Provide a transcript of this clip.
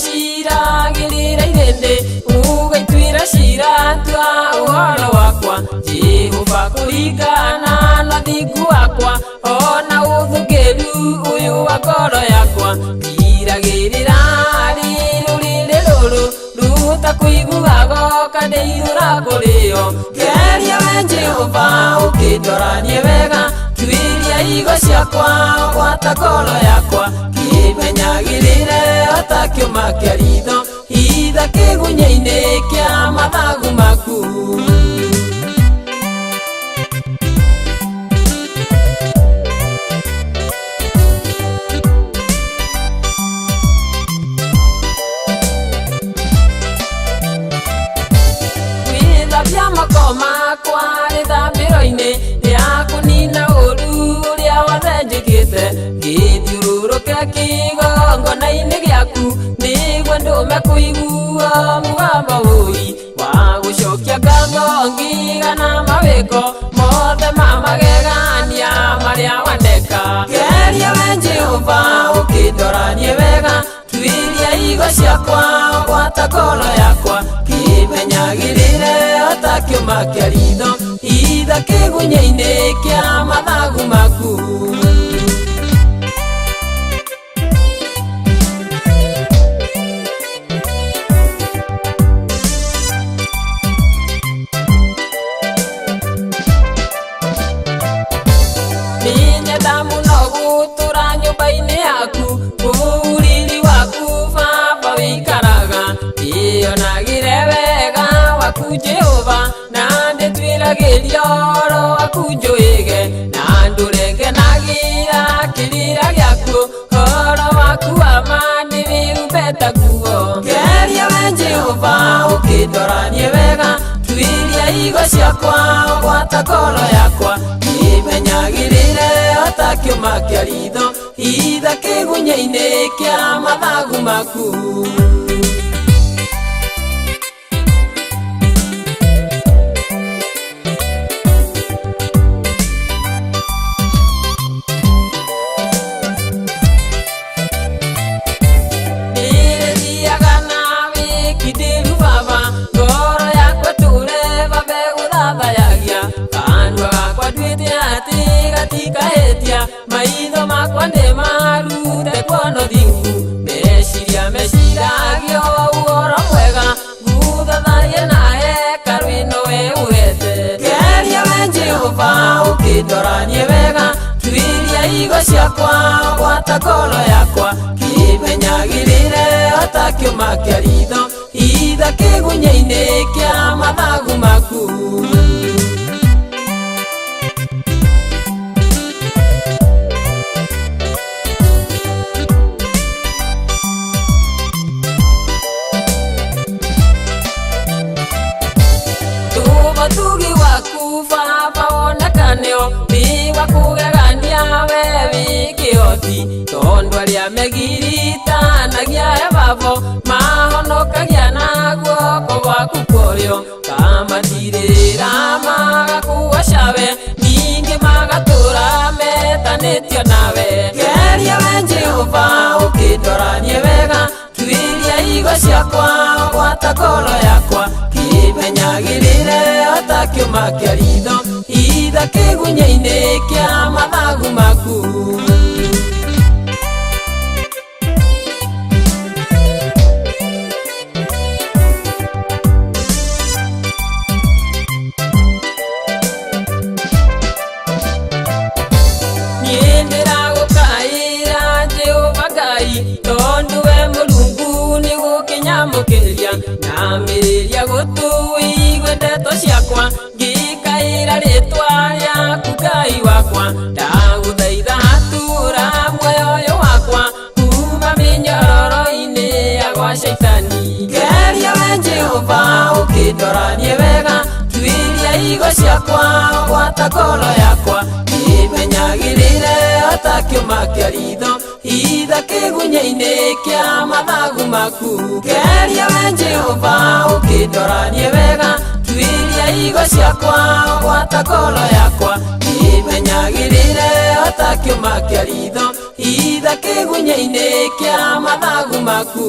Cira irĩndĩ ũgaituĩra cira tua ũhoro wakwa Jehova kũringana na thingu wakwa ona ũthũkĩru ũyũ wa ngoro yakwa ndiragĩrĩra rũrĩrĩ rũrũ rũtakũiguaga kandeithũra kũrĩo Geria we Jehova ũkĩndoranie wega tuĩria igo ciakwa gwata ngoro yakwa kĩmenyagĩrĩre ota kĩũma kĩa ritho hitha kĩgunyĩ-inĩ kĩa mathagu maku. Gwĩthambia moko makwa rĩthambĩro-inĩ rĩa kũnina ũũru ũrĩa wothe njĩkĩte ngĩthiũrũrũke kĩgongona-inĩ gĩaku nĩguo ndũme kũigua mũgambo ũi wa gũcokia ngatho ngigana mawĩko mothe ma magegania marĩa waneka. Geria we Jehova ũkĩndoranie wega tuĩria igo ciakwa gwata ngoro yakwa kĩmenyagĩrĩre ota kĩũma kĩa ritho hitha kĩgunyĩ-inĩ kĩa mathagu maku. Nĩnyenda mũno gũtũra nyũmba-inĩ yaku ũriri waku baba wĩikaraga ndĩonagĩre wega waku Jehova na ndĩtuĩragĩria ũhoro waku njũĩge na ndũre ngenagĩra kĩrĩra gĩaku ũhoro waku wa ma nĩwĩhumbĩte nguo. Geria we Jehova ũkĩndoranie wega tuĩria igo ciakwa gwata ngoro yakwa kĩmenyagĩrĩre ota kĩũma kĩa ritho hitha kĩgunyĩ-inĩ kĩa mathagu maku. Nĩrĩthiaga na wĩkindĩru baba ngoro yakwa ĩtũre babe gũthathayagia kanua gakwa nduĩte atĩ gatikahĩtia maitho makwa nĩmarute kuona ũthingu meciria meciragio ũhoro mwega ngũthathaiye na hekarũ ĩno we ũhete. Geria we Jehova ũkĩndoranie wega tuĩria igo ciakwa gwata ngoro yakwa kĩmenyagĩrĩre ota kĩũma kĩa ritho hitha kĩgunyĩ-inĩ kĩa mathagu maku. Tũma tugi waku baba wonekaneo nĩ wa kũgegania we wĩ kĩhoti tondũ arĩa megiritanagia he babo mahonokagia na guoko gwaku kwa ũrĩo kamatirĩrĩra magakũgoca we ningĩ magatũra metanĩtio nawe. Geria we Jehova ũkĩndoranie wega tuĩria igo ciakwa gwata ngoro yakwa kĩmenyagĩrĩre ota kĩũma kĩa ritho hitha kĩgunyĩ-inĩ kĩa mathagu maku. Niĩ ndĩragũkaĩra Jehova Ngai tondũ we Mũrungu nĩgũkĩnyamũkĩria nyamĩrĩria gũtũ ũigue ndeto ciakwa ngĩkaĩra rĩtwa rĩaku Ngai wakwa ndagũthaitha hatũra muoyo ũyũ wakwa kuma mĩnyororo-inĩ ya gwa Shaitani. Geria we Jehova ũkĩndoranie wega tuĩria igo ciakwa gwata ngoro yakwa kĩmenyagĩrĩre ota kĩũma kĩa ritho hitha kĩgunyĩ-inĩ kĩa mathagu maku. Geria we Jehova ũkĩndoranie wega tuĩria igo ciakwa gwata ngoro yakwa kĩmenyagĩrĩre ota kĩũma kĩa ritho hitha Kĩgunyĩ-inĩ kĩa mathagu maku.